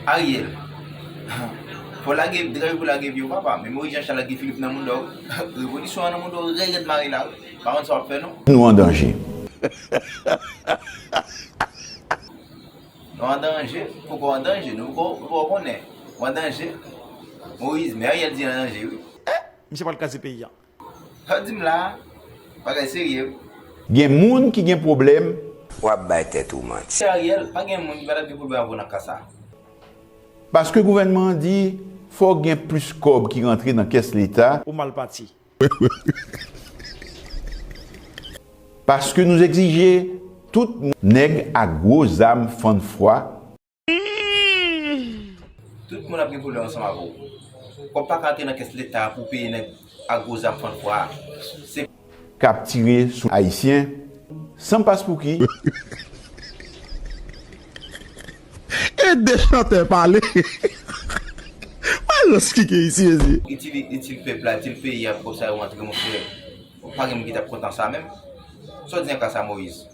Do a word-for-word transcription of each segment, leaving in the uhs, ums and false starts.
Ariel, fò lage, degaje pou lage pye w, papa. Men Moïse Jean Charles ak Guy Philippe nan mouda w. Revolisyon an nan mouda w, rèd rèd mare la, wi. Pa konn sa w ap fè, non. Nou an danje. Nou an danje, poko an danje, nou poko, poko konnen. Ou an danje. Moïse, men Ariel di an danje, wi. Misye pral kraze peyi a. Sa w di m la, bagay serye, wi. Gen moun ki gen pwoblèm. W ap bay tèt ou manti. Ariel, pa gen moun ki pa t ap gen pwoblèm avè w nan ka sa. Paske gouvènman an di, fò gen plis kòb ki rantre nan kès leta. Ou mal pati. Paske nou egzije tout moun, nèg ak gwo zam fann fwa. Tout moun ap gen pwoblèm ansanm avè w. Kòb pa ka antre nan kès leta pou peye nèg ak gwo zam fann fwa a. Se k ap tire sou Ayisyen, san paspouki. E de chantè pale. Malòs ki gen isi, mezye. Itil, itil pèp la, itil peyi a, pou kòb sa yo antre, monchè. Pa gen moun ki t ap kontan sa menm. Sa w di nan ka sa, Moïse?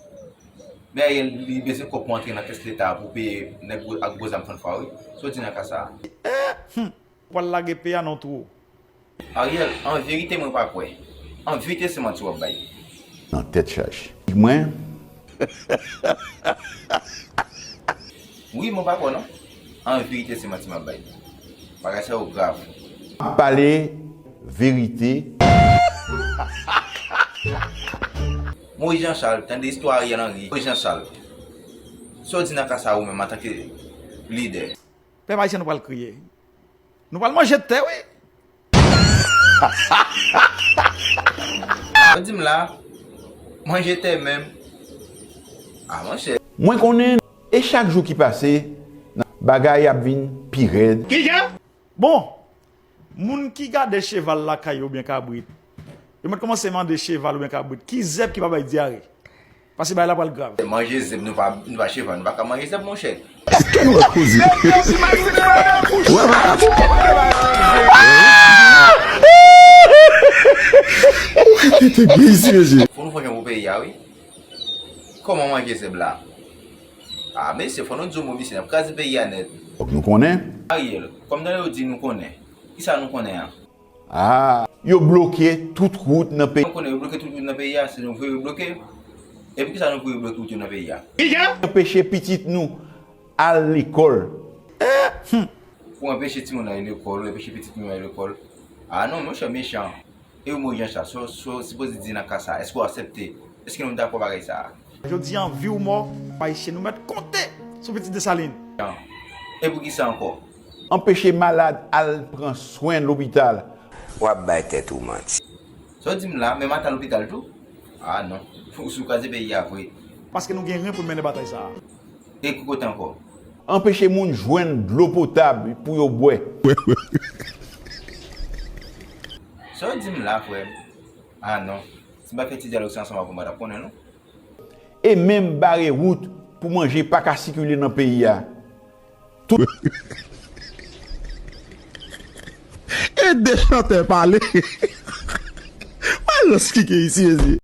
Men Ariel, li bezwen kòb pou antre nan kès leta pou peye nèg gwo, ak gwo zam fann fwa, wi. Sa w di nan ka sa? Ou pral lage peyi a nan twou. Ariel, an verite, mwen pa kwè. An verite, se manti w ap bay. Nan tèt chaje. Mwen. Wi, mwen pa kwè, non. An verite, se manti m ap bay. Bagay sa yo grav. Pale verite. Moïse Jean Charles, tande istwa Ariel Henry. Moïse Jean Charles, sa w di nan ka sa ou menm antanke lidè? Pèp ayisyen, nou pral kriye. Nou pral manje tè, wi. Sa w di m la, manje tè menm. A, monchè. Mwen konnen, e chak jou ki pase, bagay ap vin pi rèd. Kijan? Bon, moun ki gade cheval lakay yo oubyen kabrit, yo mèt kòmanse mande cheval oubyen kabrit ki zèb ki pa bay dyare. Paske bagay la pral grav. Manje zèb, nou pa, nou pa cheval, nou pa ka manje zèb, monchè. Èske nou ka koze? Wè, wè. Ou ka tete byen isi, mesye. Fò nou fè jan pou peyi a, wi. Kòman manje zèb la? A, mesye, fò nou di yon mo, mesye, n ap kraze peyi a nèt. Fòk nou konnen. Ariel, kòm nan yo di nou konnen. Kisa nou konnen an? A, yo bloke tout wout nan peyi. Nou konnen yo bloke tout wout nan peyi a, se nou vre yo bloke. Epi kisa nou vre yo bloke wout yo nan peyi a? Anpeche pitit nou al lekòl. Pou anpeche timoun al lekòl, ou anpeche pitit nou al lekòl. A non, monchè, mechan. E ou Moïse Jean Charles, sa w, sa w sipoze di nan ka sa a? Èske w aksepte? Èske nou dakò bagay sa a? Jodi a, vi w mò, Ayisyen, nou mèt konte sou pitit Desalin. E pou kisa ankò? Anpeche malad al pran swen lopital. W ap bay tèt ou manti. Sa w di m la, menm ata lopital tou? A non, ou sou kraze peyi a vre. Paske nou gen ren pou n mennen batay sa a. E ki kote ankò? Anpeche moun jwenn dlo potab pou yo bwè. Sa w di m la, frè m? A non. Si m pa fè ti dyalòg sa ansanm avè w, m pa t ap konnen, non. E menm bare wout pou manje pa ka sikile nan peyi a. Tout. E de chantè pale. Malòs ki gen isi, mezye.